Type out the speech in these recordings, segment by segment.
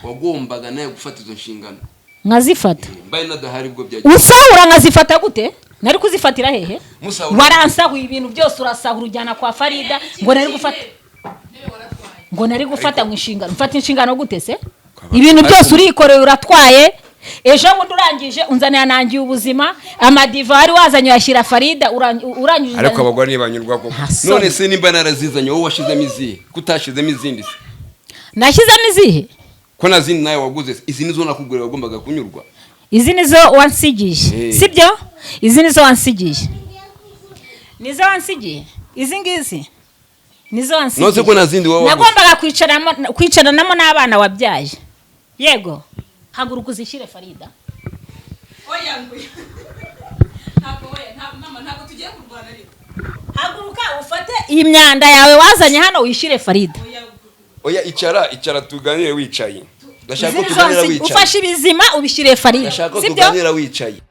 Wagombaga nawe gufata izo nshingano. Nkazifata? Mbaye nadahari ubwo byagiye. Usahura nkazifata gute? Nari kuzifatira hehe? Musahura. Waransahuye ibintu byose, urasahura ujyana kwa Farida, ngo nari gufata, ngo nari gufata mu inshingano. Mfata inshingano gute se? Ibintu byose urikoreye, uratwaye. Ejo bundi urangije unzanira nangiye ubuzima, amadiva wari wazanye uyashyira Farida, urangije. Ariko abagore ntibanyurwa koko. Nta soni. None se nimba narazizanye, wowe washizemo izihe? Ko utashizemo izindi se? Nashyizemo izihe? Ko nta zindi nawe waguze se? Izi nizo nakugurira, wagombaga kunyurwa. Izi nizo wansigiye. Sibyo? Izi nizo wansigiye, nizo wansigiye, izi ngizi nizo wansigiye. None se ko nta zindi wowe waguze? Nagombaga kwicaranamo n'abana wabyaye. Yego, haguruka uzishyire Farida. Oya, ngo ntabwo, oya, ntabwo mama, ntabwo tugiye kurwana ariko. Haguruka ufate iyi myanda yawe wazanye hano wishyire Farida. Oya. Oya, icara, icara tuganire wicaye. Ndashaka ko Izi nizo tuganira wansigiye. wicaye. Ufashe ibizima ubishyire Farida. Ndashaka ko Sibyo? tuganira wicaye.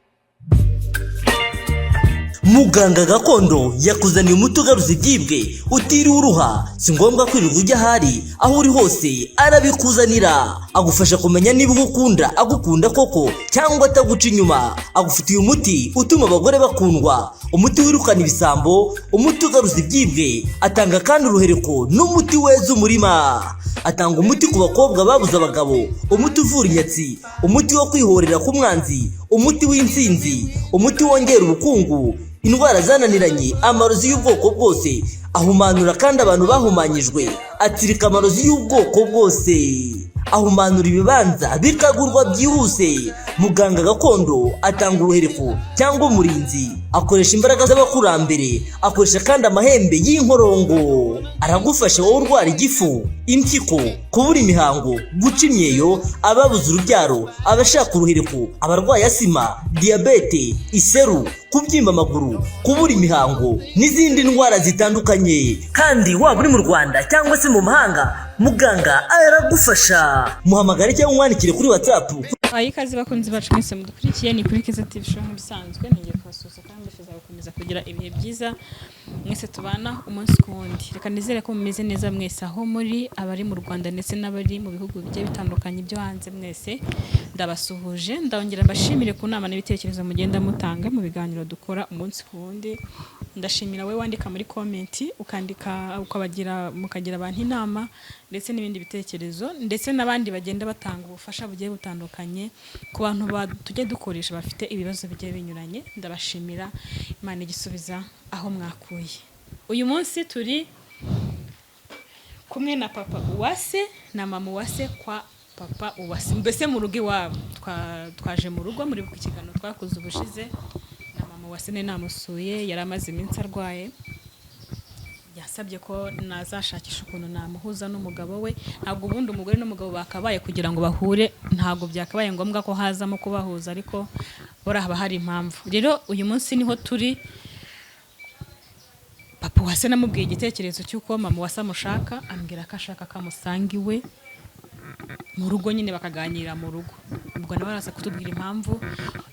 Muganga gakondo yakuzaniye umuti ugaruza ibyibwe utiriwe uruha. Si ngombwa kwirirwa ujya ahari, aho uri hose arabikuzanira. Agufasha kumenya niba uwo ukunda agukunda koko cyangwa ataguca inyuma. Agufitiye umuti utuma abagore bakundwa, umuti wirukana ibisambo, umuti ugaruza ibyibwe. Atanga kandi uruhereko n'umuti weza umurima. Atanga umuti ku bakobwa babuze abagabo, umuti uvura inyatsi, umuti wo kwihorera k'umwanzi, umuti w'intsinzi, umuti wongera ubukungu, indwara zananiranye, amarozi y'ubwoko bwose. Ahumanura kandi abantu bahumanyijwe, atsirika amarozi y'ubwoko bwose, ahumanura ibibanza bikagurwa byihuse. Muganga gakondo atanga uruhereko cyangwa umurinzi, akoresha imbaraga z'abakurambere, akoresha kandi amahembe y'inkorongo. Aragufasha wowe urwara igifu, impyiko, kubura imihango, guca imyeyo, ababuze urubyaro, abashaka uruhereko, abarwaye asima, diyabete, iseru, kubyimba amaguru, kubura imihango n'izindi ndwara zitandukanye. Kandi waba uri mu Rwanda cyangwa se mu mahanga, muganga aragufasha. Muhamagare cyangwa umwandikire kuri WhatsApp. Ayi ikaze bakunzi bacu mwese mudukurikiye, ni kuri Keza TV Show nk'ibisanzwe. Nongeye kubasuhuza kandi mbifuriza gukomeza kugira ibihe byiza mwese tubana umunsi ku wundi. Reka nizere ko mumeze neza mwese aho muri, abari mu Rwanda ndetse n'abari mu bihugu bigiye bitandukanye byo hanze, mwese ndabasuhuje. Ndongera mbashimire ku nama n'ibitekerezo mugenda mutanga mu biganiro dukora umunsi ku wundi. Ndashimira wowe wandika muri comment, ukandika ukabagira, mukagira abantu inama ndetse n'ibindi bitekerezo, ndetse n'abandi bagenda batanga ubufasha bugiye butandukanye ku bantu tujya dukoresha bafite ibibazo bigiye binyuranye. Ndabashimira, Imana igisubiza aho mwakuye. Uyu munsi turi kumwe na papa Uwase na mama Uwase kwa papa Uwase, mbese mu rugo iwabo. Twaje mu rugo muri ikiganiro twakoze ubushize na mama Uwase nari namusuye, yari amaze iminsi arwaye, yasabye ko nazashakisha ukuntu namuhuza n'umugabo we. Ntabwo ubundi umugore n'umugabo bakabaye kugira ngo bahure, ntabwo byakabaye ngombwa ko hazamo kubahuza, ariko buriya haba hari impamvu. Rero uyu munsi niho turi. Papa Uwase namubwiye igitekerezo cy'uko mama Uwase amushaka, ambwira ko ashaka ko amusanga iwe mu rugo nyine, bakaganira mu rugo. Ubwo nawe araza kutubwira impamvu.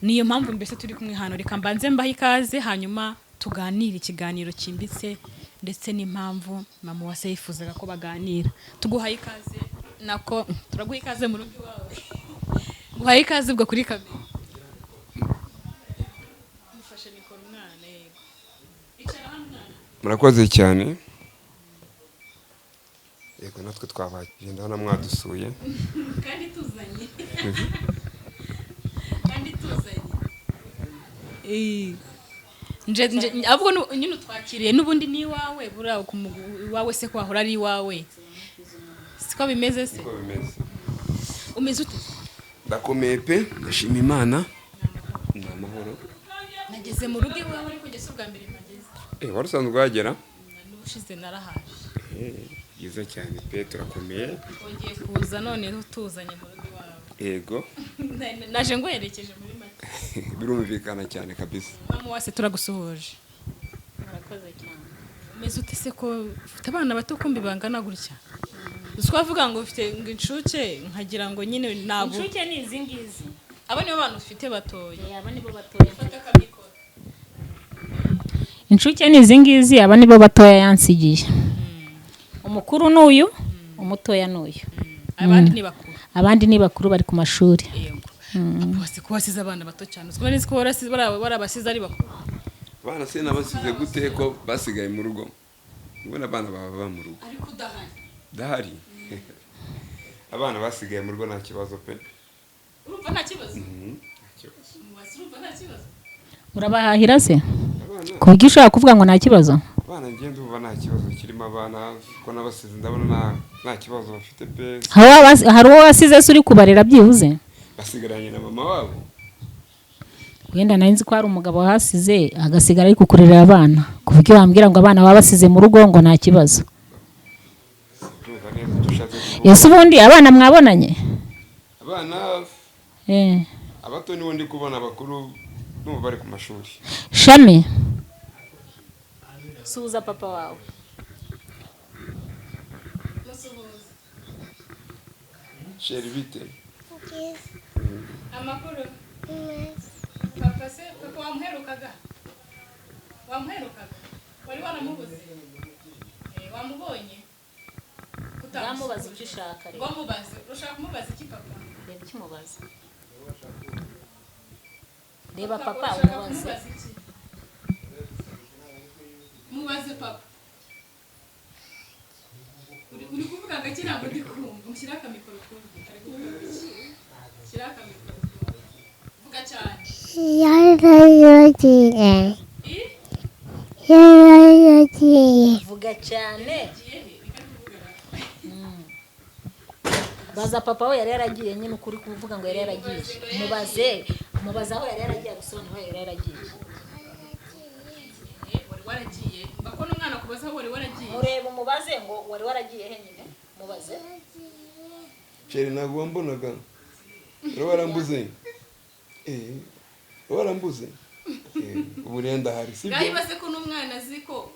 Niyo mpamvu mbese turi kumwe hano. Reka mbanze mbahe ikaze, hanyuma tuganire ikiganiro cyimbitse ndetse n'impamvu mama Uwase yifuzaga ko baganira. Tuguhaye ikaze, nako turaguha ikaze mu rugo iwawe. Guhaye ikaze ubwo kuri kamera. Mufashe mikoro umwana, yego. Icara hano mwana. Murakoze cyane. Yego, natwe twabakiriye, ndabona mwadusuye. Kandi tuzanye, kandi tuzanye. Nje ahubwo nyine utwakiriye n'ubundi ni iwawe. Buriya iwawe se ko wahora ari iwawe, siko bimeze se? Niko bimeze. Umeze ute? Ndakomeye pe, ndashima Imana, ni amahoro. Nageze mu rugo iwawe, ariko njye si ubwa mbere mpageze. Eh, wari usanzwe uhagera? N'ubushize narahaje. Eh, byiza cyane pe, turakomeye. Wongeye kuza none tuzanye mu rugo iwawe. Yego. Naje nguherekeje muri make. Birumvikana cyane kabisa. Mama Uwase, turagusuhuje. Murakoze cyane. Umeze ute se, ko ufite abana bato kumbi bangana gutya? Uzi ko bavuga ngo ufite ngo inshuke, nkagira ngo nyine ntabwo. Inshuke ni izi ngizi. Aba nibo bantu ufite batoya? Aba nibo batoya. Fata akamikoro. Inshuke ni izi ngizi, aba nibo batoya yansigiye. Umukuru ni uyu, umutoya ni uyu. Abandi ni bakuru. Abandi ni bakuru, bari ku mashuri. Yego. Papa wase, ko wasize abana bato cyane, uziko nzi ko warasize barabasize ari bakuru? Abana se nabasize gute ko basigaye mu rugo? Ubona abana baba mu rugo. Ariko udahari. Ndahari. Abana basigaye mu rugo, nta kibazo pe. Urumva nta kibazo? Nta kibazo. Wase, urumva nta kibazo? Urabahahira se Abana ku buryo ushobora kuvuga ngo nta kibazo? Abana njye ndumva nta kibazo kirimo. Abana ko nabasize, ndabona nta kibazo bafite pe. Hari uwo wasize se uri kubarera byibuze? Basigaranye na mama wabo. Wenda nari nzi ko hari umugabo wahasize agasigara ari kukurerera abana, ku buryo wambwira ngo abana baba basize mu rugo ngo nta kibazo. Ndumva neza icyo ushatse kuvuga. Ese ubundi abana mwabonanye? Abana abato nibo ndi kubona, abakuru ndumva bari ku mashuri. Shami, suhuza papa wawe. Musuhuza. Chéri, bite? Amakuru papa? Se papa wamuherukaga? Wamuherukaga? Wari waramubuze? Wamubonye? Uramubaza icyo ushaka. Ngo mubaze, urashaka kumubaza iki papa? Reba icyo umubaza, reba papa. Urashaka Umubaze. kumubaza iki? Mubaze papa. Uri kuvuga gake, ntabwo ndi kumva. Mushyire akamikoro twumve. Ari kuvuga gake, shyira akamikoro twumve. Vuga cyane. Yaragiye. I Yaragiye. Vuga cyane. Giye he? Reka kuvuga. Baza papa we yari yaragiye nyine, ukuri kuvuga ngo yari yaragiye. Mubaze, mubaze aho yari yaragiye, agusobanurire aho yari yaragiye. Wari waragiye mba ko n'umwana kubaza aho wari waragiye. Mureba umubaze ngo wari waragiye he nyine, mubaze. Chéri, ntabwo wambonaga? Wari warambuze? Wari warambuze? Ubu rero ndahari, sibyo? Ngaho ibaze ko n'umwana azi ko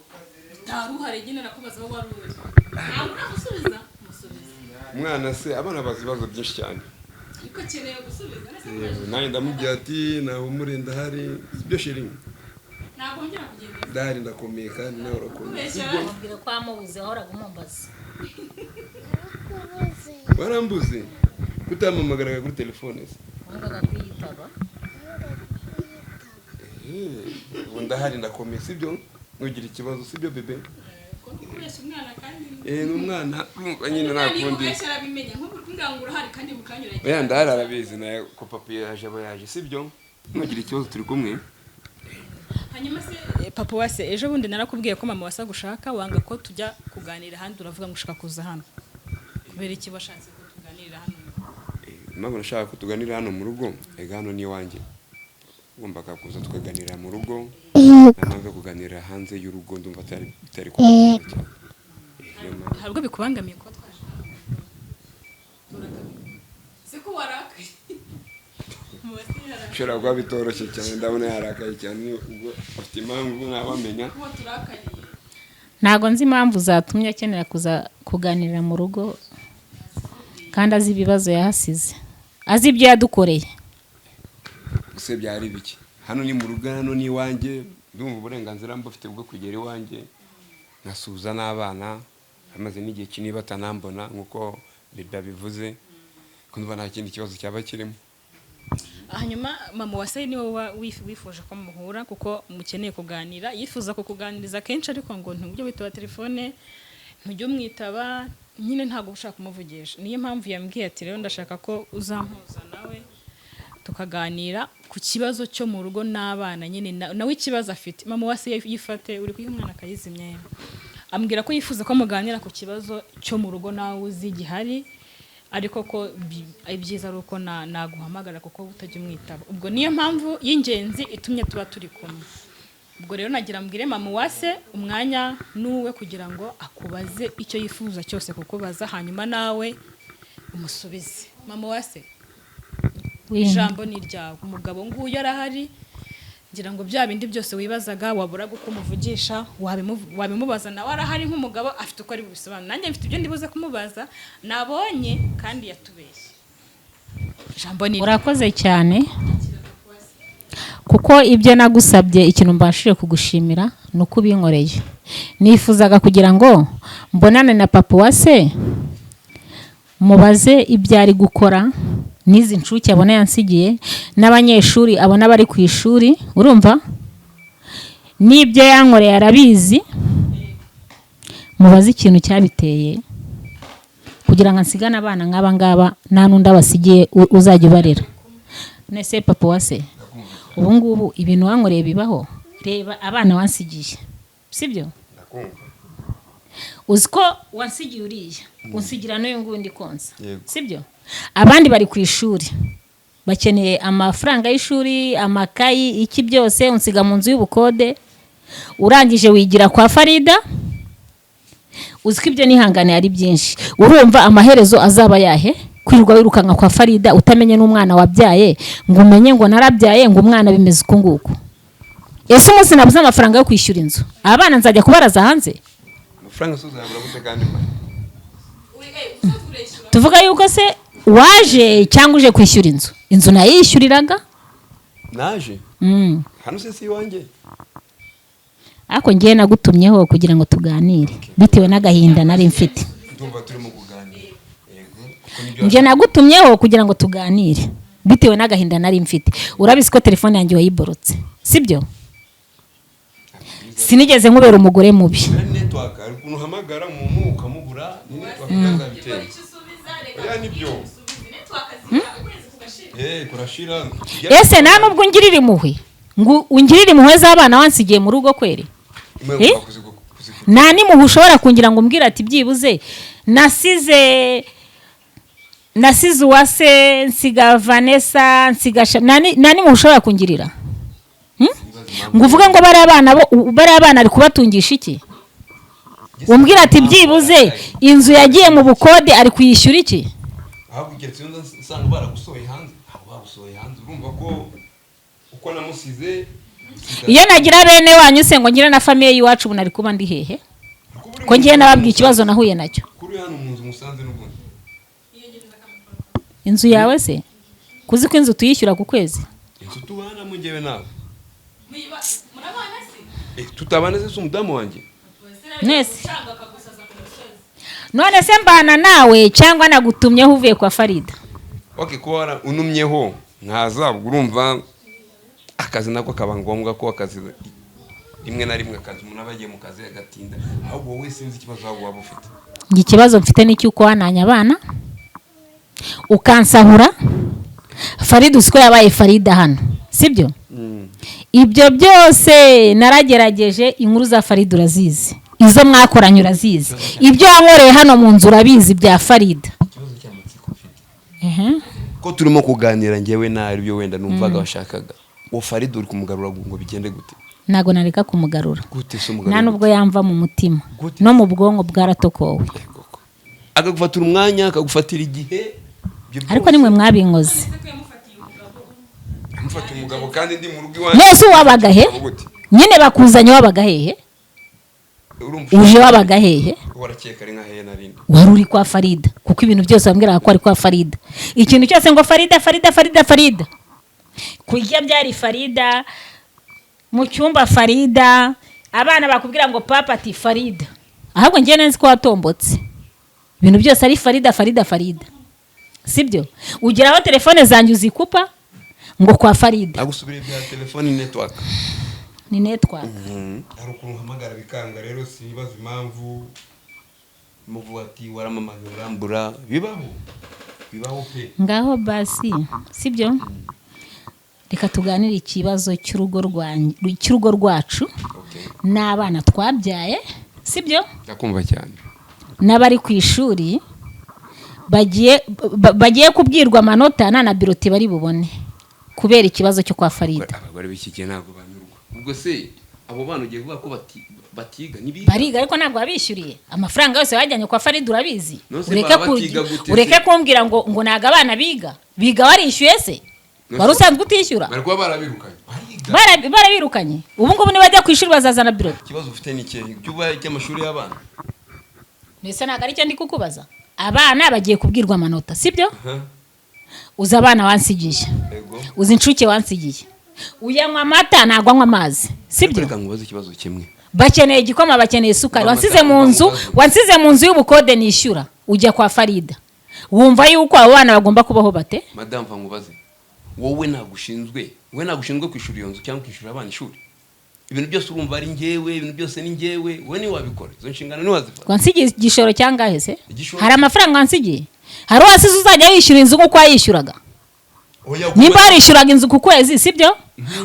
utari uhari nyine, arakubaza aho wari uri, ntabwo uramusubiza. Musubize. Umwana se, abana bazi ibibazo byinshi cyane. Ariko akeneye gusubiza nese? Nanjye ndamubwira ati nahumure, ndahari, sibyo chéri? Ntabwo wongera kugenda. Ndahari, ndakomeye kandi nawe urakomeye. Kubeshyera. Sibyo? Mubwire ko wamubuze, wahoraga umumbaza. Warambuze, kutampamagaraga kuri telefone se? Wangaga kuyitaba. Ubu ndahari, ndakomeye, sibyo? Ntugire ikibazo, sibyo bébé? Ko kubeshya umwana kandi Ni umwana, urumva nyine nta umwana iyo kundi. ubeshya arabimenya. Nk'ubu uri kumbwira ngo urahari kandi mu kanya uragiye. Oya, ndahari, arabizi nawe ko papa yaje, aba yaje, sibyo? Ntugire ikibazo, turi kumwe. Hanyuma se papa wase, ejo bundi narakubwiye ko mama wasa gushaka, wanga ko tujya kuganira ahandi, uravuga ngo ushaka kuza hano. Kubera iki washatse ko tuganirira hano? Impamvu nashaka ko tuganira hano mu rugo, ega hano ni iwanjye, ugombaga kuza tukaganira mu rugo. Nta mpamvu yo kuganira hanze y'urugo, ndumva atari bitari kuba byiza cyane. Niyo mpamvu. Hari ubwo bikubangamiye kuba twaje? Se ko warakaye? Mu basi yarakaye. Bishobora kuba bitoroshye cyane, ndabona yarakaye cyane, ubwo afite impamvu, ntawamenya. Kuba turakariye. Ntabwo nzi impamvu zatumye akenera kuza kuganirira mu rugo kandi azi ibibazo yahasize, azi ibyo yadukoreye. Gusa byari bike, hano ni mu rugo, hano ni iwanjye, ndumva uburenganzira mbufite bwo kugera iwanjye nkasuhuza n'abana bamaze n'igihe kinini batanambona, nk'uko bébé abivuze, ko ndumva nta kindi kibazo cyaba kirimo. Hanyuma mama wa se niwe wifuje ko muhura kuko mukeneye kuganira. Yifuza kukuganiriza kenshi, ariko ngo ntujye witaba telefone, ntujye umwitaba nyine, ntabwo ushaka kumuvugisha. Niyo mpamvu yambwiye ati rero ndashaka ko uzampuza nawe tukaganira ku kibazo cyo mu rugo n'abana nyine, nawe ikibazo afite. Mama wa se, yifate, uri kuyiha umwana akayizimya. Ambwira ko yifuza ko muganira ku kibazo cyo mu rugo, nawe uzi gihari, ariko ko ibyiza ari uko naguhamagara kuko utajya umwitaba. Ubwo niyo mpamvu y'ingenzi itumye tuba turi kumwe. Ubwo rero nagira mbwire mama uwase, umwanya n'uwe kugira ngo akubaze icyo yifuza cyose kukubaza, hanyuma nawe umusubize. Mama uwase, ijambo ni iryawe. Umugabo nguyu arahari, ngira ngo bya bindi byose wibazaga waburaga uko umuvugisha wabimubaza, nawe arahari nk'umugabo, afite uko ari bubisobanure. Nanjye mfite ibyo ndibuze kumubaza nabonye kandi yatubeshye. Ijambo ni iryawe. Urakoze cyane, kuko ibyo nagusabye, ikintu mbashije kugushimira ni uko ubinkoreye. Nifuzaga kugira ngo mbonane na papa wa se. Mubaze ibyo ari gukora n'izi nshuke abona yansigiye, n'abanyeshuri abona bari ku ishuri, urumva, n'ibyo yankoreye arabizi. Mubaze ikintu cyabiteye kugira ngo nsigane abana nk'aba ngaba, nta n'undi abasigiye uzajya ubarera. Nese papa wa se, ubu ngubu ibintu wankoreye bibaho? Reba abana wansigiye, sibyo? Ndakumva. Uzi ko wansigiye uriya, unsigira n'uyu nguyu ndi konsa? Yego. Sibyo? Abandi bari ku ishuri, bakeneye amafaranga y'ishuri, amakayi, iki byose. Unsiga mu nzu y'ubukode, urangije wigira kwa Farida. Uzi ko ibyo nihangane ari byinshi. Urumva amaherezo azaba yahe, kwirirwa wirukanka kwa Farida, utamenye n'umwana wabyaye, ngo umenye ngo narabyaye, ngo umwana bimeze uku nguku? Ese umunsi nabuze amafaranga yo kwishyura inzu, abana nzajya kubaraza hanze? Amafaranga se uzayabura gute kandi mba Tuvuga yuko se waje cyangwa uje kwishyura inzu? Inzu nayishyuriraga. Naje hano se si iwanjye? Ariko ngewe nagutumyeho kugira ngo tuganire bitewe n'agahinda nari mfite. Ndumva turimo kuganira, yego, kuko nibyo. Njye nagutumyeho kugira ngo tuganire bitewe n'agahinda nari mfite. Urabizi ko telefone yanjye wayiborotse, sibyo? Sinigeze nkubera umugore mubi. Ari network, hari ukuntu uhamagara umuntu ukamubura, ni network yazabiteye. Oya, nibyo, kurashira. Ese nta nubwo ungirira impuhwe, ngo ungirire impuhwe z'abana wansigiye mu rugo kweri? Mwe Eh? ngomba Nta n'impuhwe ushobora kungira ngo umbwire ati byibuze nasize Uwase, nsiga Vanessa, nsiga nta n'impuhwe ushobora kungirira? Ngo uvuge ngo bariya bana bo, bariya bana ari kubatungisha iki? Umbwira ati byibuze inzu yagiye mu bukode ari kuyishyura iki? Ahubwo keretse iyo nza nsanga baragusohoye hanze, ntabwo bagusohoye hanze. Urumva ko uko namusize. Iyo nagira bene wanyu se, ngo ngire na famille y'iwacu, ubu nari kuba ndi hehe? Ko ngiye nababwiye ikibazo nahuye nacyo. Kuri hano mu nzu musanze n'ubundi. Inzu yawe se, kuzi ko inzu tuyishyura ku kwezi? Inzu tubanamo njyewe nawe. Tutabana se, si umudamu wanjye? Mwese none se mbana nawe cyangwa nagutumyeho uvuye kwa Farida? Ok, kuba wara unumyeho nkaza, ubwo urumva akazi nako kaba ngombwa, ko akazi rimwe na rimwe, akazi umuntu aba agiye mu kazi agatinda. Ahubwo wowe sinzi ikibazo waba ufite. Njye ikibazo mfite ni icy'uko wananye abana ukansahura. Farida, uzi ko yabaye Farida hano, sibyo? Ibyo byose naragerageje. Inkuru za Farida urazizi, izo mwakoranye urazizi, ibyo wankoreye hano mu nzu urabizi bya Farida. Ikibazo cy'amatsiko mfite, ko turimo kuganira njyewe nawe, ibyo wenda numvaga washakaga, uwo Farida uri kumugarura ngo bigende gute? Ntabwo nareka kumugarura. Gute se Nta umugarura? nubwo yamva mu mutima. Gute? No mu bwonko bwaratokowe. Yego ko. Akagufatira umwanya, akagufatira igihe, ibyo Ariko byose. nimwe mwabinkoze. Amufata umugabo kandi ndi mu rugo iwanjye. Mwese wabaga he? Gute? Nyine bakuzanye wabaga hehe? Urumva? Uje wabaga hehe? Warakeka ari nka hehe narindi? Wari uri kwa Farida, kuko ibintu byose wambwiraga ko ari kwa Farida. Ikintu cyose ngo Farida, Farida, Farida, Farida. Kurya byari Farida, mu cyumba Farida, abana bakubwira ngo papa ati Farida. Ahubwo njyewe nzi ko watombotse, ibintu byose ari Farida, Farida, Farida, sibyo? Ugeraho telefone zanjye uzikupa ngo kwa Farida. Nagusubira ibya telefone, network. Ni network. Hari ukuntu uhamagara bikanga, rero sibaza impamvu. Muvuga ati waramamaye urambura, bibaho, bibaho pe. Ngaho basi, sibyo? Reka tuganire ikibazo cy'urugo rwanjye, cy'urugo rwacu Okay. n'abana twabyaye, sibyo? Ndakumva cyane. N'abari ku ishuri bagiye kubwirwa amanota, nta na bulletin bari bubone kubera ikibazo cyo kwa Farida. Abagore b'iki gihe ntabwo banyurwa. Ubwo se abo bana ugiye kuvuga ko batiga ntibiga? Bariga, ariko ntabwo wabishyuriye. Amafaranga yose wajyanye kwa Farida urabizi. None se Ureke baba batiga gute ureke se? kumbwira ngo ntabwo abana biga. Biga warishyuye se? None Wari se- usanzwe utishyura? Bari kuba barabirukanye, bariga. Barabirukanye. Ubu ngubu nibajya ku ishuri bazazana bulletin. Ikibazo ufite ni ikihe, cy'uba cy'amashuri y'abana? Mbese ntabwo aricyo ndi kukubaza. Abana bagiye kubwirwa amanota, sibyo? Aha. Uzi abana wansigiye? Yego. Uzi inshuke wansigiye? Uyanywa amata, ntabwo anywa amazi, sibyo? Reka nkubaze ikibazo kimwe. Bakeneye igikoma, bakeneye isukari. Amata, Wansize mu nzu, amata. wansize mu nzu y'ubukode nishyura, ujya kwa Farida. Wumva yuko abo bana bagomba kubaho bate? Madamu, mva nkubaze, wowe ntabwo ushinzwe, wowe ntabwo ushinzwe kwishyura iyo nzu cyangwa kwishyura abana ishuri. Ibintu byose urumva ari njyewe, ibintu byose ni njyewe. Wowe niwe wabikora, izo nshingano niwe wazifata. Wansigiye igishoro cyangahe se? Igishoro? Hari amafaranga wansigiye? Hari uwasize uzajya yishyura inzu nk'uko wayishyuraga? Oya, Nimba warishyuraga inzu ku kwezi, sibyo,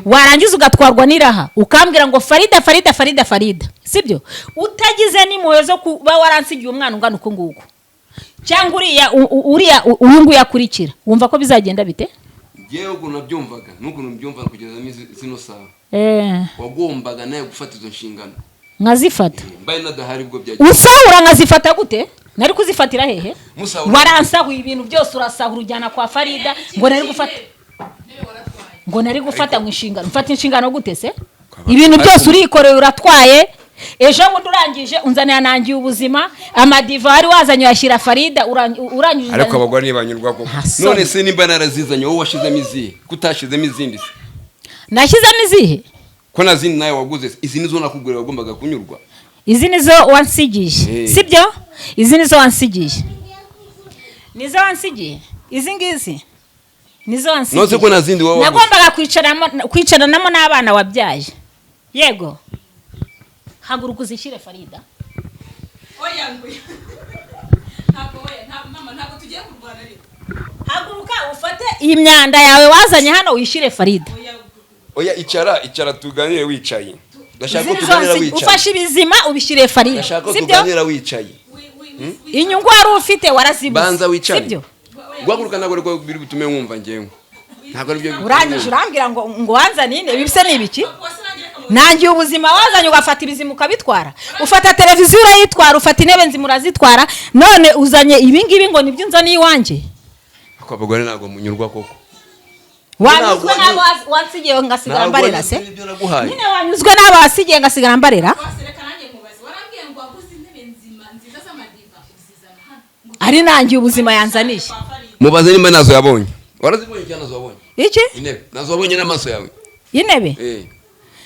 warangiza ugatwarwa n'iraha, ukambwira ngo Farida, Farida, Farida, Farida, sibyo, utagize n'impuhwe zo kuba waransigiye umwana ungana uku nguku, cyangwa uriya uriya uyu nguyu akurikira, wumva ko bizagenda bite? Njyewe ukuntu nabyumvaga n'ukuntu mbyumva kugeza zino saha, wagombaga nawe gufata izo nshingano. Nkazifata? Mbaye nadahari ubwo byagiye. Usahura nkazifata gute? Nari kuzifatira hehe? Musahura. Waransahuye ibintu byose, urasahura ujyana kwa Farida, ngo nari gufata ngo inshingano. Mfata inshingano gute se? Ibintu byose urikoreye, uratwaye. Ejo bundi urangije unzanira nangiye ubuzima, amadiva wari wazanye uyashyira Farida, urangije Ariko abagore ntibanyurwa koko. Nta soni. None se nimba narazizanye, wowe washizemo izihe? Ko utashizemo izindi se? Nashyizemo izihe? Ko nta zindi nawe waguze se? Izi nizo nakugurira, wagombaga kunyurwa. Izi nizo wansigiye? Eh. Sibyo, izi nizo wansigiye, nizo wansigiye, izi ngizi nizo wansigiye. None se ko nta zindi wowe waguze? Nagombaga kwicaranamo n'abana wabyaye. Yego, haguruka uzishyire Farida. Oya, ngo ntabwo, oya, ntabwo mama, ntabwo tugiye kurwana ariko. Haguruka ufate iyi myanda yawe wazanye hano wishyire Farida. Oya. Oya, icara, icara tuganire wicaye. Ndashaka ko Izi nizo tuganira wicaye. Ufashe ibizima ubishyire Farida. Ndashaka ko Sibyo? tuganira wicaye. Inyungu wari ufite warazibuze. Banza wicare. Sibyo? Guhaguruka ntabwo ariko biri butume mwumva njyewe, ntabwo aribyo bitume Urangije mwumva. urambwira ngo wanzane ine. Ibi se ni ibiki? Nangiye ubuzima wazanye, ugafata ibizima ukabitwara, ufata televiziyo urayitwara, ufata intebe nzima urazitwara, none uzanye ibi ngibi ngo nibyo unzaniye iwanjye. Ariko abagore ntabwo munyurwa koko. Wanyuzwe Ntabwo n'abo wansigiye ngasigara Ntabwo mbarera se? wanyuzwe n'ibyo naguhaye. Nyine wanyuzwe n'abo wasigiye ngasigara mbarera? Wasereka nanjye nkubaze, warambwiye ngo waguze intebe nzima nziza z'amadiva uzizana hano ngo Ari nangiye ubuzima yanzaniye. kwa Farida. Mubaze nimba nazo yabonye. Warazibonye cyangwa nazo wabonye? Iki? Intebe nazo wabonye n'amaso yawe? Intebe? Eh.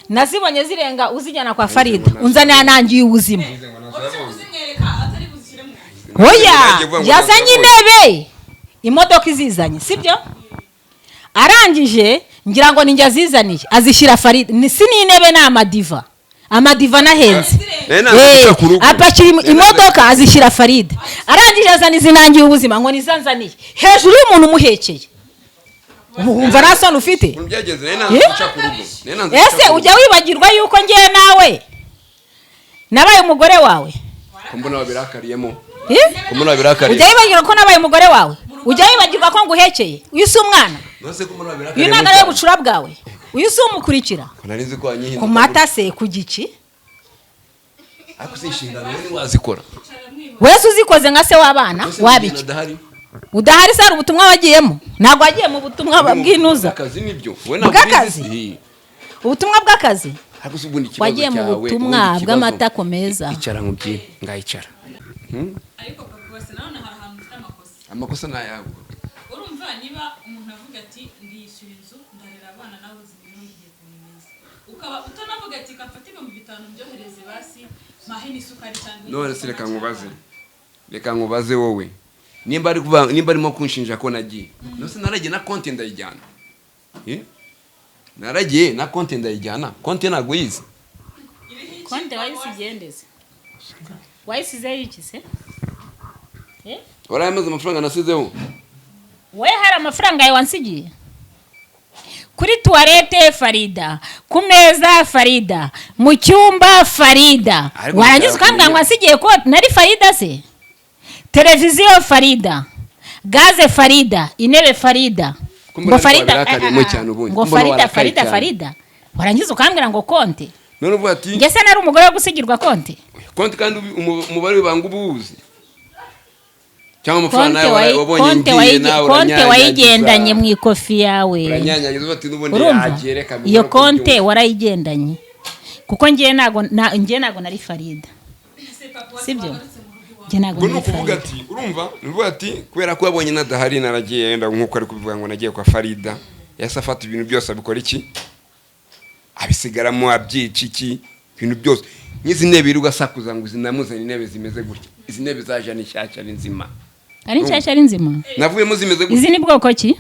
Nazibonye zirenga uzijyana kwa Farida, unzanira nangiye ubuzima. Uzimwereka atari buzishyire mu Oya, Nanjye kuvuga ngo yazanye nazo wabonye. intebe, imodoka izizanye, sibyo? Arangije ngira ngo ninjye azizaniye, azishyira Farida. Ni si n'intebe, ni amadiva, amadiva anahenze. Nayo ntabwo guca ku rugo. Apakira imodoka azishyira Farida, arangije azana izinangiye ubuzima ngo nizanzaniye hejuru y'umuntu umuhekeye. Wumva nta soni ufite? Ukuntu byagenze, nayo ntabwo Eh? guca ku rugo. Nayo ntabwo guca Ese ku rugo. ujya wibagirwa yuko ngewe nawe nabaye umugore wawe? Ko mbona wabirakariyemo? Eh? Ko mbona wabirakariyemo? Ujya wibagirwa ko nabaye umugore wawe? Ujya wibagirwa ko nguhekeye? Uyu si umwana? None se ko mbona Uyu wabirakariyemo ntabwo ari we cyane? bucura bwawe? Uyu si umukurikira? Ko nari nzi ko wanyihinduka Ku mata se, ku giki? Ariko si inshingano wowe ntiwazikora? Wese uzikoze nka se w'abana. Ese Wabiki? adahari? Udahari se hari ubutumwa wagiyemo? Ntabwo wagiye mu butumwa bw'intuza. Akazi nibyo, wowe ntabwo Bw'akazi? ubizi. Eh. Ubutumwa bw'akazi? Ariko se ubundi ikibazo Wagiye mu cyawe, butumwa ubundi ikibazo- bw'amatako meza. Icara nkubwire, ngayicara. Ariko papa wese, nawe hari ahantu ufite amakosa. Amakosa ni ayawe. Urumva niba umuntu avuga ati ndiyishyura inzu, ndarera abana, nawe uzi imibereho y'igihe ukuntu imeze, ukaba utanavuga ati kamfate 5000 mbyohereze basi mpahe n'isukari cyangwa None se reka nkubaze, reka nkubaze wowe, nimba ari kuvuga, nimba arimo kunshinja ko nagiye, none se naragiye na konti ndayijyana? Eh? Naragiye na konti ndayijyana, konti ntabwo uyizi. Konti wayisigendeze, wayisizeho iki se? Eh? Warayamaze amafaranga nasizeho. We, hari amafaranga yawe wansigiye? Kuri toilette Farida, ku meza Farida, mu cyumba Farida. Ariko Warangiza ndashaka ukambwira ngo kumenya. wansigiye ko nari Farida se? Televiziyo Farida, gaze Farida, intebe Farida. Ko Ngo mbona Farida, wabirakariyemo cyane ubundi. ngo Ko mbona Farida, warakaye Farida, cyane. Farida, warangiza ukambwira ngo konti. None uvuga ati Njye se nari umugore wo gusigirwa konti? Konti kandi umubare w'ibanga uba uwuzi, cyangwa amafaranga Konte nawe wabonye konte ngiye nawe konte uranyanyagiza. wayigendanye mu ikofi yawe. Uranyanyagiza uvuga ati n'ubundi Urumva yagiye, reka mbikore iyo uko konte mbyumva. warayigendanye, kuko ngewe ntago nari Farida, sibyo? Ngewe ntago Ubwo ni nari ukuvuga Farida. ati, urumva, ni ukuvuga ati kubera ko yabonye nadahari naragiye, yenda nk'uko ari kubivuga ngo nagiye kwa Farida, yahise afata ibintu byose abikora iki, abisigaramo, abyica iki, ibintu byose nk'izi ntebe iri ugasakuza ngo izi namuzanye, intebe zimeze gutya, izi ntebe zaje ni nshyashya, ni nzima. Ari nshyashya, ari nzima. Navuyemo zimeze gutya. Izi ni bwoko ki?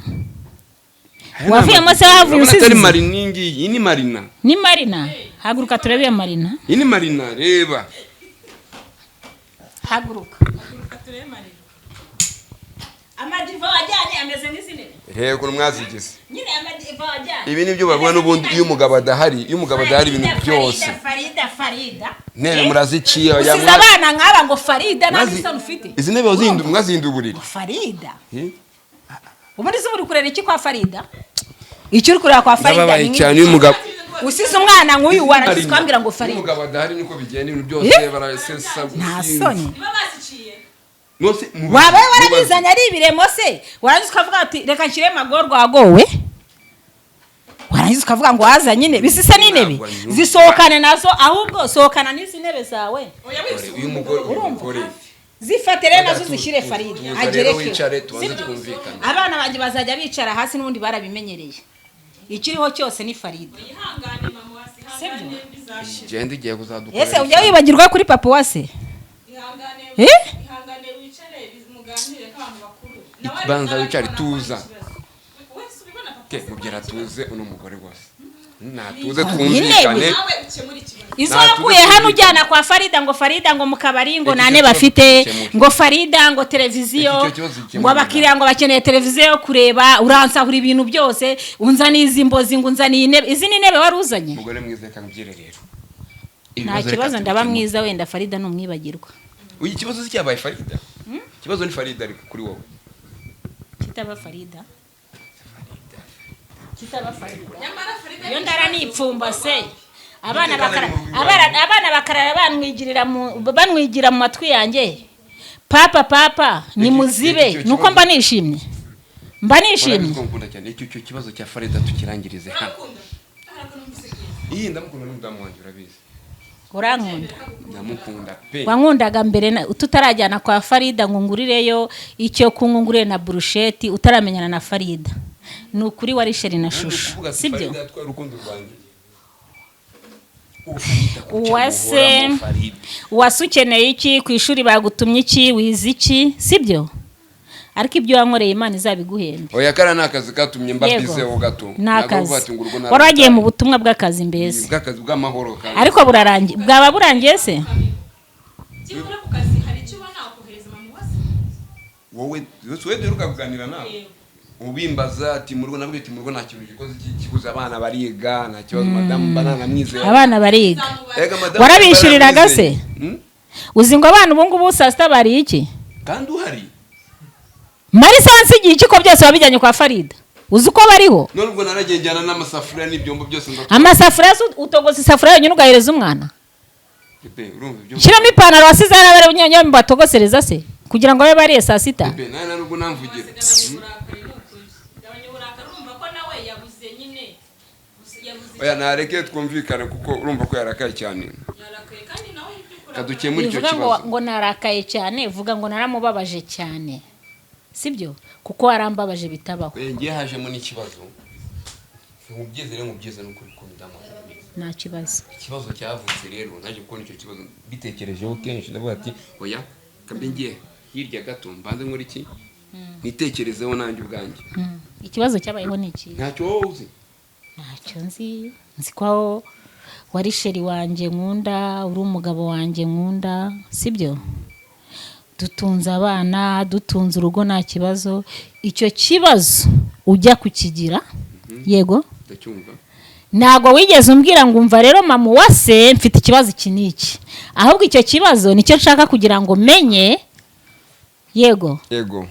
Aya ni Wavuyemo se, amadive. wavuye Urabona usize atari izi? Marina iyi ngiyi, iyi ni Marina. Ni Marina. Haguruka turebe iyo Marina. Iyi ni Marina, reba. Haguruka. Amadiva wajyanye ameze nk'izi ntebe. Reba ukuntu mwazigize. Nyine amadiva wajyanye. Ibi nibyo bavuga n'ubundi, iyo umugabo adahari ibintu byose. Farida, Farida. Intebe muraziciye. Usize abana nk'aba ngo Farida, nta n'isoni ufite. Izi ntebe mwazihinduye uburiri. Farida. Eh? Ubundi se uri kureba iki kwa Farida? Icyo uri kureba kwa Farida Ndababaye ni cyane iyo umugabo usize umwana nk'uyu warangiza Marina. ukambwira ngo Iyo Farida. umugabo adahari niko bigenda, ibintu byose barasesa. Nta soni. Nose Waba warabizanye ari ibiremo se, warangiza ukavuga ati reka nshyire Magorwa wagowe, warangiza ukavuga ngo waza nyine bisise n'intebe. Ntabwo anyumva. Zisohokane nazo, ahubwo sohokana n'izi ntebe zawe. Uyu mugore Zifate rero nazo uzishyire Farida. Tuza rero. Agereke. Wicare tubanze twumvikane. Abana banjye bazajya bicara hasi, n'ubundi barabimenyereye. Ikiriho cyose ni Farida, sibyo? Genda, igiye kuzadukorera. Ese ujya wibagirwa kuri papa wa se? Eh? Ihangane wicare muganire nk'abantu bakuru. Banza wicare, tuza. Ke mubyara, tuze uno mugore rwose natuze twumvikane. Nawe ukemura ikibazo. Izo Nta wakuye tuze hano twumvikane. ujyana kwa Farida, ngo Farida ngo mu kabari ngo Iki nane cyo kibazo bafite gikemure. ngo Farida ngo televiziyo, Iki cyo kibazo gikemure. ngo abakiriya ngo bakeneye televiziyo yo kureba. Uransahura ibintu byose, unzaniye izi mbozi, ngo unzaniye intebe. Izi ni intebe wari uzanye? Mugore mwiza, reka nkubwire rero. Nta Ibibazo reka kibazo, ndaba tubikemure. mwiza. Wenda Farida numwibagirwa. Uyu ikibazo si cyabaye Farida, ikibazo ni Farida, ariko kuri wowe. Kitaba Farida, kitaba Farida. Nyamara Farida. Iyo ndara nipfumbase, abana bakarara banwigira mu matwi yanjye: "Papa, papa, ni muzibe." Icyo Nuko mba nishimye, mba nishimye. Urabizi ko ngukunda cyane. Icyo kibazo cya Farida tukirangirize hano. Iyi ndamukunda n'umudamu wanjye, urabizi. Urankunda? Ndamukunda pe. Wankundaga mbere tutarajyana kwa Farida ngo ngurireyo icyo kunywa, ngurire na burusheti, utaramenyana na Farida. Ni ukuri wari chéri na chouchou. Kuvuga ati Sibyo? Farida yatwaye urukundo rwanjye. Ubu Farida kuki Uwase. amuhoramo, Farida? Uwase, ukeneye iki ku ishuri? Bagutumye iki? Wize iki? Sibyo? Ariko ibyo wankoreye, Imana izabiguhembe. Oya, kariya ni akazi katumye mba Yego. bizeho gato. Ni Ntabwo akazi. uvuga ati ngo urugo Wari wagiye mu butumwa bw'akazi mbese. Bw'akazi bw'amahoro kandi. Ariko burarangiye, bwaba burangiye se? Byibura ku kazi hari icyo ubona wakohereza mama wase? Wowe wowe duheruka kuganira nawe ubimbaza ati mu rugo, nabwo ati mu rugo nta kintu gikoze kikuze, abana bariga, nta kibazo, madamu mba nanamwizeye. Abana bariga. Ega madamu Warabishyuriraga mba se? namwizeye. Hmm? Uzi ngo abana ubu ngubu saa sita bariye iki? Kandi uhari. Marisansi igihe iki, ko byose wabijyanye kwa Farida? Uzi uko bariho? None ubwo naragiye njyana n'amasafuriya n'ibyombo byose ndatwara. Amasafuriya se? Utogoza isafuriya yonyine ugahereza umwana? Bebe, urumva ibyo? Shyiramo ipantaro wasize hariya, bari batogosereza se kugira ngo babe bariye saa sita? Bebe, nawe nubwo namvugira. Gabanya uburakari, ni ukuri gabanya uburakari. Urumva ko nawe yabuze nyine yabuze. Oya, nareke twumvikane, kuko urumva ko yarakaye cyane. Yarakaye kandi nawe iby'ukuri. Kadukemura icyo Bivuga ngo kibazo. ngo narakaye cyane, vuga ngo naramubabaje cyane, sibyo? Kuko warambabaje bitabaho. Oya, ngiye hajemo n'ikibazo. Nkubyize rero, nkubyize n'ukuri ko mudamu wanjye arabizi. Nta kibazo. Ikibazo cyavutse rero, naje kubona icyo kibazo bitekerejeho kenshi, ndavuga ati oya, kambe ngiye hirya gato mbanze nkora iki, nitekerezeho nanjye ubwanjye. Ikibazo cyabayeho ni iki? Ntacyo wowe uzi. Ntacyo nzi. Nzi ko wari chéri wanjye nkunda, uri umugabo wanjye nkunda, sibyo? Dutunze abana, dutunze urugo, nta kibazo. Icyo kibazo ujya kukigira, yego. Ndacyumva. Ntabwo wigeze umbwira ngo umva rero mama Uwase, mfite ikibazo iki n'iki. Ahubwo icyo kibazo nicyo nshaka kugira ngo menye, yego. Yego.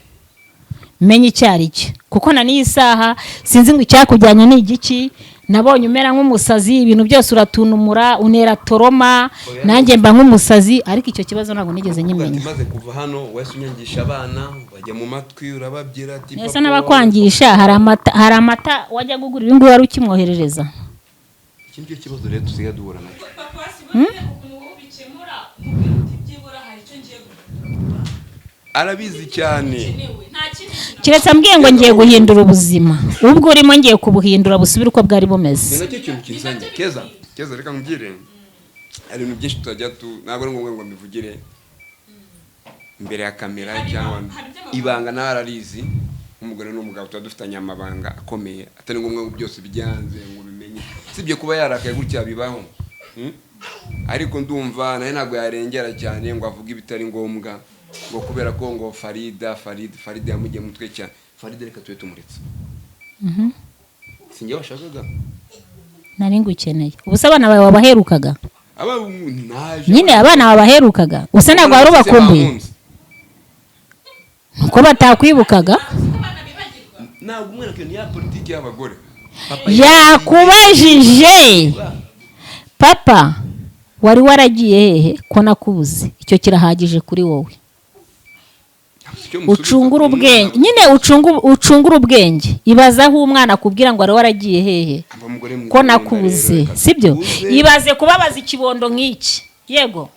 Menye icyo ari cyo, kuko na n'iyi saha sinzi ngo icyakujyanye ni igiki. Nabonye umera nk'umusazi, ibintu byose uratunumura, unera trauma, nanjye mba nk'umusazi, ariko icyo kibazo ntabwo nigeze Uvuga ati nyimenya. Maze kuva hano wese unyangisha abana bajya mu matwi, urababwira ati Ese papa n'abakwangisha, hari amata wajya kugura uyu nguyu wari ukimwoherereza? Iki nicyo kibazo rero dusigaye duhura nacyo. Papa wase, ubundi ukuntu wowe ubikemura, umubwira uti byibura hari icyo ngiye guhindura. Arabizi cyane. Kenewe nta kindi kintu. Keretse ambwiye ngo ngiye guhindura ubuzima ubwo urimo, ngiye kubuhindura busubire uko bwari Ni bumeze. nacyo kintu kinzanye. Keza, Keza, reka nkubwire, hari ibintu byinshi tutajya tu, ntabwo ari ngombwa ngo mbivugire. Imbere ya kamera cyangwa ibanga nawe ararizi. Nk'umugore n'umugabo tuba dufitanye amabanga akomeye, atari ngombwa ngo byose bijye hanze ngo ubimenye. Sibye kuba yarakaye gutya bibaho. Ariko ndumva nawe ntabwo yarengera cyane ngo avuge ibitari ngombwa, ngo kubera ko ngo Farida, Farida, Farida yamugiye mu mutwe cyane. Farida reka tube tumuretse. Sinjye washakaga. Nari ngukeneye. Ubu se abana bawe wabaherukaga? Aba naje. Nyine abana babaherukaga, usa ntabwo wari ubakumbuye? Bankunze. Nuko batakwibukaga. Ntabwo umwana ni ya politiki y'abagore. Papa. Yakubajije: "Papa, wari waragiye hehe ko nakubuze?" Icyo kirahagije kuri wowe. Icyo musubiza, Ucungure ubwenge. umwana- Nyine ucungure ubwenge. Ibaze aho umwana akubwira ngo wari waragiye hehe Aba umugore mwiza ko nkunda nakubuze. rero, reka Sibyo? tuze. Ibaze kubabaza ikibondo nk'iki, yego,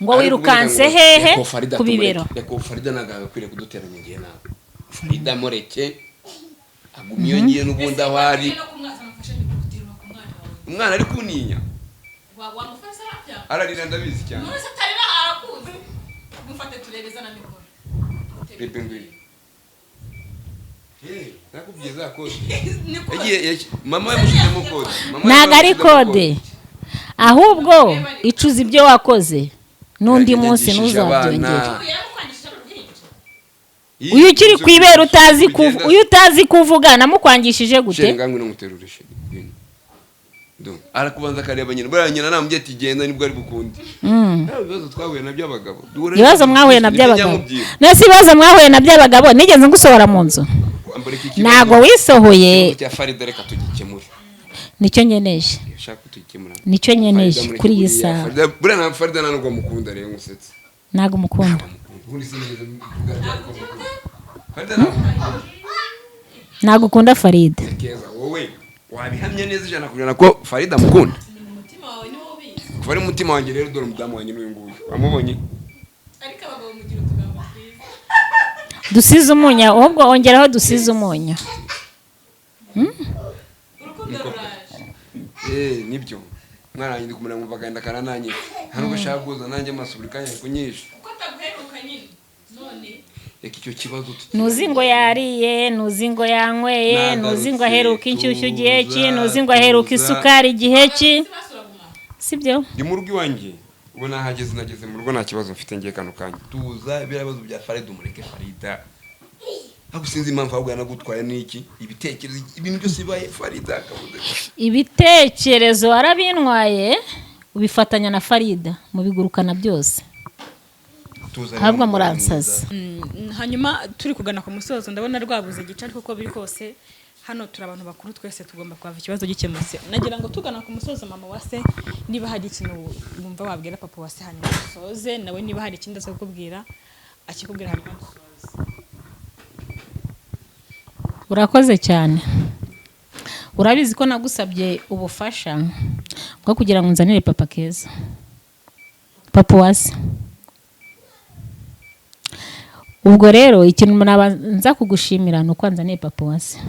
ngo Ariko wirukanse ubundi ngo, hehe reka Farida ku bibero. tumureke. Reka Farida ntabwo agakwiriye kuduteranya igihe nawe. Farida mureke aguma iyo ngiye n'ubundi aho ari. Umwana ari kuninya, ararira, ndabizi cyane. Bebe, ngwino. Nakubwiye za kode yagiye mama yamushyizemo kode. Mama Ntabwo ari yamushyizemo. Kode, ahubwo icuza ibyo wakoze n'undi munsi Yanyigishije ntuzabyongere. abana. Uyu ukiri ku ibere utazi kuvuga, uyu utazi kuvuga, namukwangishije gute? Chéri, ngwino nguterure, chéri, ngwino. Arakubanza akareba nyina. Buriya nyina namubwiye ati genda, nibwo ari bukunde. Nta bibazo twahuye nabyo abagabo. Duhura Ibibazo n'ibibazo mwahuye na byinshi, nibyo by'abagabo. nyamubwira. Nese ibibazo mwahuye na by'abagabo, nigeze ngusohora mu nzu? Ambara iki kibazo. Ntabwo wisohoye. Ikibazo cya Farida reka tugikemure. Nicyo nkeneye. Ushaka ko tugikemura? Nicyo nkeneye Farida mureke kuri iyi buriya. saha. Buriya na Farida nta nubwo mukunda rero, ngusetse. Ntabwo umukunda. Ubundi sinigeze mvuga ko mukunda. Farida ntabwo mukunda. Ntabwo ukunda Farida. Keza, wowe wabihamya neza 100% ko Farida mukunda? Kuva ari umutima wanjye rero, dore umudamu wanjye n'uyu nguyu wamubonye. Ariko abagabo mugira utugambo twiza. Dusize umunyu, ahubwo ongeraho dusize umunyu. Urukundo ruraje. Nibyo, umwana wanjye ndi kumureba nkumva agahinda karananyica. Nta nubwo ashaka kuza nanjye, amaso buri kanya ari kunyisha. Kuko ataguheruka nyine none. Reka icyo kibazo Ntuzi ngo yariye, ntuzi ngo yanyweye, ntuzi ngo aheruka inshyushyu igihe ki, ntuzi ngo aheruka Tuza. isukari igihe ki, sibyo? Ndi mu rugo iwanjye ubu, nahageze, nageze mu rugo, nta kibazo mfite ngiye kano kanya. Tuza, biriya bibazo bya Farida umureke Farida. Ahubwo sinzi impamvu ahubwo yanagutwaye n'iki ibitekerezo, ibintu byose bibaye Farida akabuze. Ibitekerezo warabintwaye, ubifatanya na Farida, mubigurukana byose. Tuza rero, Ahubwo umugore muransaza. mwiza. Hanyuma turi kugana ku musozo, ndabona rwabuze igice, ariko uko biri kose hano turi abantu bakuru, twese tugomba kuhava ikibazo gikemutse. Nagira ngo tugana ku musozo, mama wa se, niba hari ikintu wumva wabwira papa wa se, hanyuma dusoze. Nawe niba hari ikindi aza kukubwira akikubwira, hanyuma dusoze. Urakoze cyane. Urabizi ko nagusabye ubufasha bwo kugira ngo nzanire papa Keza, papa Uwase. Ubwo rero ikintu nabanza kugushimira ni uko wanzaniye papa Uwase,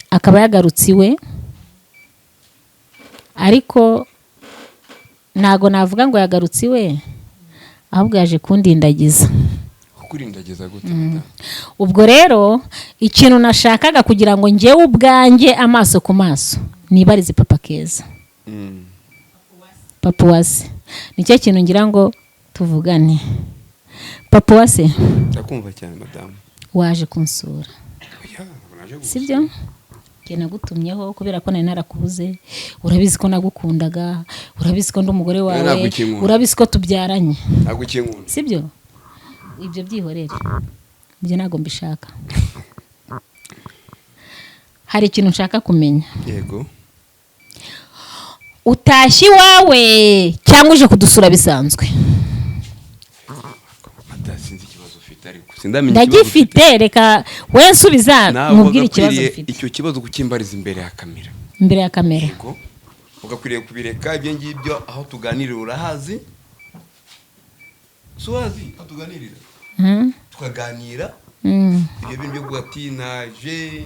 akaba yagarutse iwe. Ariko ntago navuga ngo yagarutse iwe, ahubwo yaje kundindagiza. Kukurindagiza gute, madamu? Ubwo rero ikintu nashakaga kugira ngo njyewe ubwanjye amaso ku maso nibarize papa Keza, papa Uwase, nicyo kintu ngira ngo tuvugane. Papa Uwase. Ndakumva cyane, madamu. Waje kunsura. Oya, ntabwo naje gusura. Sibyo? Njye nagutumyeho kubera ko nari narakubuze. Urabizi ko nagukundaga, urabizi ko ndi umugore wawe. Ntabwo ukinkunda. Urabizi ko tubyaranye. Ntabwo ukinkunda. Sibyo? Ibyo byihorere, ibyo ntabwo mbishaka. Hari ikintu nshaka kumenya. Yego. Utashye iwawe cyangwa uje kudusura bisanzwe? Madamu, sinzi ikibazo ufite, ariko sindamenya ikibazo ufite. Ndagifite. Reka we nsubiza, Ntabwo nkubwire ikibazo wagakwiriye mfite. icyo kibazo kukimbariza imbere ya kamera. Imbere ya kamera? Yego, ugakwiriye kubireka ibyo ngibyo. Aho tuganirira urahazi, si uhazi aho tuganirira? Tukaganira ibyo bintu byo kuvuga ati naje,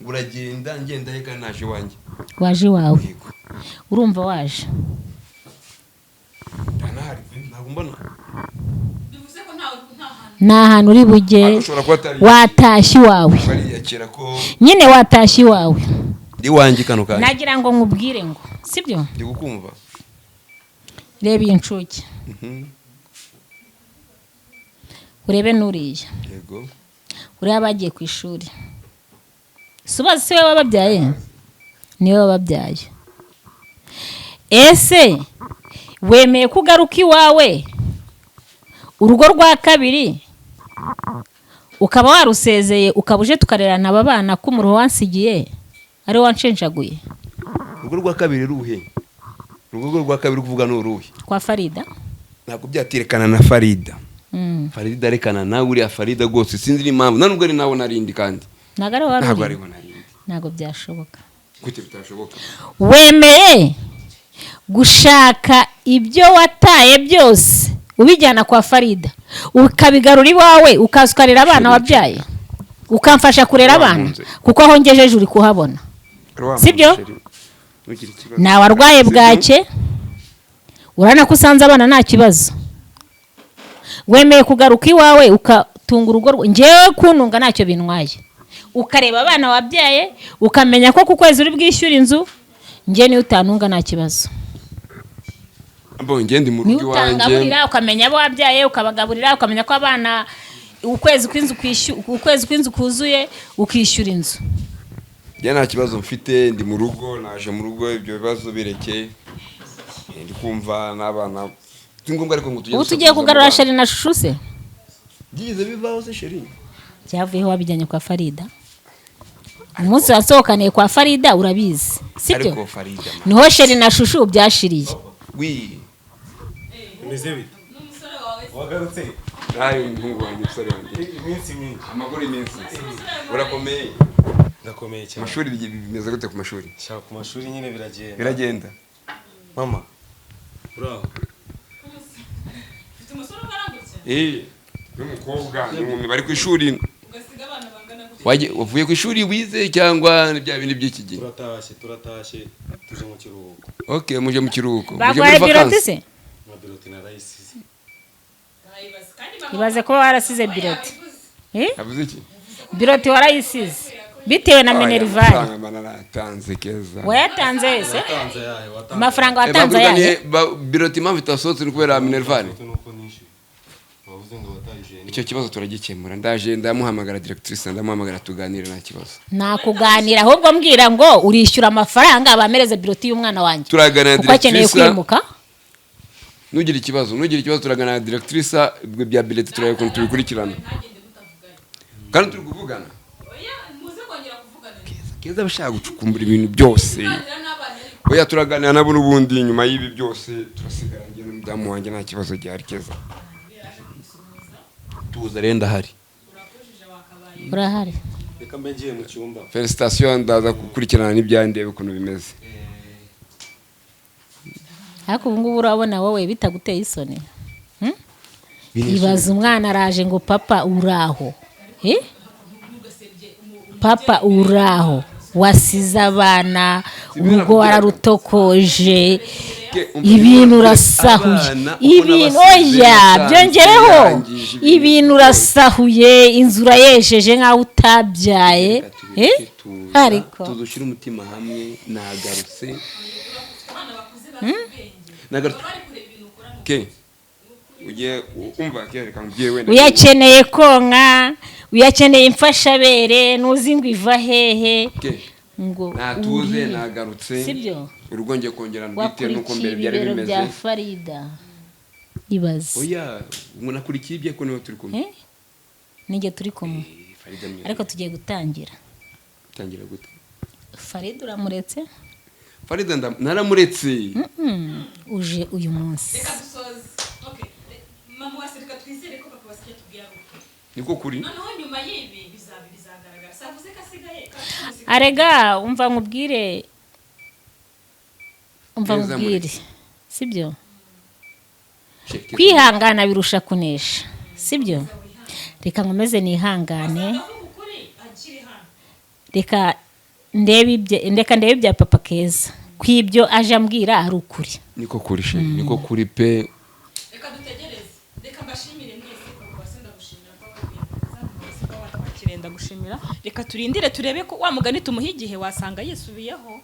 ngo uragenda, ngenda he kandi naje iwanjye? Waje iwawe? Yego. Urumva waje? Ndanahari pe, ntabwo mbona. Ni ahantu uri bujye. Ariko ushobora kuba atari Watashye iwawe. Bariyakira ko Nyine watashye iwawe. Ndi wanjye kano kanya. Nagira ngo nkubwire ngo, sibyo? Ndi kukumva. Reba iyi nshuke, urebe n'uriya. Yego. Urebe abagiye ku ishuri. Si ubazi? Si wowe wababyaye? Niwe wababyaye. Ese wemeye ko ugaruka iwawe, urugo rwa kabiri ukaba warusezeye, ukaba uje tukarerana aba bana, ko umuruho wansigiye ari wo wanshenjaguye? Urugo rwa kabiri ruhe? Urugo rwa kabiri uri kuvuga ni uruhe? Kwa Farida. Ntabwo byatirekana na Farida. Farida arekana nawe, uriya Farida rwose sinzi n'impamvu, nta nubwo ari nawe narindi kandi. Ntabwo ari wowe wari Ntabwo uri. ariho narindi. Ntabwo byashoboka. Gute bitashoboka? Wemeye gushaka ibyo wataye byose ubijyana kwa Farida, ukabigarura iwawe, ukaza ukarera abana wabyaye, ukamfasha kurera abana? Wankunze. Kuko aho ngejeje uri kuhabona. Sibyo? Ntugire ikibazo. Ntawe arwaye Sibyo? bwake, urabona ko usanze abana nta kibazo. Wemeye kugaruka iwawe ukatunga urugo, ngewe kuntunga ntacyo bintwaye, ukareba abana wabyaye, ukamenya ko ku kwezi uri bwishyura inzu. Njye niyo utantunga nta kibazo. Bo njye ndi mu rugo Niyo iwanjye. utangaburira, ukamenya abo wabyaye, ukabagaburira, ukamenya ko abana ukwezi kw'inzu kuzuye ukishyura inzu. Njye nta kibazo mfite, ndi mu rugo, naje mu rugo, ibyo bibazo bireke. Ndi kumva n'abana si ngombwa, ariko ngo tujye Ubu tugiye dusakuza mu kugarura bana. Chéri na Chouchou se? Byigeze bivaho se, chéri? Byavuyeho wabijyanye kwa Farida. Umunsi wasohokaniye kwa Farida, urabizi, sibyo? Ariko Farida man. Niho Chéri na Chouchou byashiriye. Wi. Bimeze bite? Wagarutse? Nawe umuhungu wanjye, umusore wanjye. Iminsi myinshi. Amakuru iminsi, urakomeye? Ndakomeye cyane. Amashuri bimeze gute ku mashuri? Shaka ku mashuri nyine biragenda. Biragenda. Mama, uraho? Ufite umusore ungana gutya? Eh, n'umukobwa n'inkumi bari ku ishuri. Ugasiga abana bangana gutya? Wavuye ku ishuri wize cyangwa ni bya bindi by'iki gihe? Turatashye, turatashye, tuje mu kiruhuko. Okay, muje mu kiruhuko, muje Baguhaye muri bulletin vacances. se? Nka bulletin narayisize. Bayibaze kandi mama. Ibaze kuba warasize bulletin. Eh? Yavuze iki? Bulletin warayisize bitewe na minerval. Amafaranga mana naratanze, Keza. Wayatanze wese? Watanze ayahe? Watanze? Amafaranga Eh, watanze bakwirukanyiye, ayahe? Bulletin impamvu itasohotse ni kubera minerval. Nuko nishyuye, wavuze ngo watayishyuye. Icyo kibazo turagikemura, ndaje ndamuhamagara directrice, ndamuhamagara tuganire, nta kibazo. Nakuganira, ahubwo mbwira ngo urishyura amafaranga bamereze bulletin y'umwana wanjye, Turaganira kuko akeneye directrice. kwimuka. Ntugire ikibazo, ntugire ikibazo, turaganira na directrice, ibyo bya bulletin turareba ukuntu tubikurikirana kandi turi kuvugana. Oya, muze kongera kuvugana. Keza aba ashaka gucukumbura ibintu byose. Kuganira n'abana ariko. Oya, turaganira nabo n'ubundi nyuma y'ibi byose turasigara njye n'umudamu wanjye, nta kibazo gihari. Keza, tuza rero, ndahari. Urahari. Reka mbe ngiye mu cyumba. Félicitations, ndaza gukurikirana n'ibyanjye ukuntu bimeze. Ariko ubu ngubu urabona wowe bitaguteye isoni? Hmm? Ibaza umwana araje ngo: "Papa, uraho?" Eh? "Papa, uraho?" Wasize abana, urugo wararutokoje, ibintu urasahuye. Abana, uko Ibintu nabasize, oya, nasanze byongereho yangije ibintu ibintu byose. Urasahuye, inzu urayejeje nk'aho utabyaye. Reka tubireke, Eh? tuza, Ariko tuzushyire umutima hamwe, nagarutse, nagarutse. Ke ugiye umva ke, reka nkubwire wenda. Uyakeneye konka, uyakeneye imfashabere, ntuzi ngo iva hehe. Ke Ngo natuze. uri- Nagarutse. Sibyo? Urugo ngiye kongera ndwite nuko Wakurikiye mbere byari ibibero bimeze. bya Farida, ibaze. Oya, umuntu akurikiye ibye ko niwe turi kumwe. Eh? Nijye turi kumwe. Eh, Farida mwiza. Ariko tugiye gutangira. Tangira gute? Farida uramuretse? Farida naramuretse. Uje uyu munsi. Reka dusoze. Okay, mama wase, reka twizere ko papa wase tubwira ukuri. Niko kuri. Noneho nyuma y'ibi bizaba bizagaragara, savuze ko asigaye. Arega umva nkubwire, umva Neza. nkubwire, sibyo? Sheke. Kwihangana birusha kunesha, sibyo? Reka nkomeze nihangane. Avuga ukuri akiri hano. Reka ndebe ibya papa Keza, ko ibyo aje ambwira ari ukuri. Niko kuri, chéri, niko kuri pe. Reka dutegereze. Reka mbashimire mwese. Papa wase, ndagushimira ko kugushimira. Reka turindire turebe ko wa mugani tumuha igihe, wasanga yisubiyeho.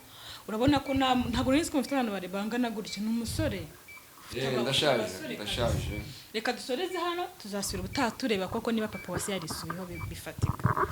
Urabona ko ntabwo nari nzi ko mufite abantu bangana gutya. Ni umusore. Ufite Ndashaje, abasore kabisa. ndashaje. Reka dusoreze hano, tuzasubira ubutaha tureba koko niba papa wase yarisubiyeho bifatika.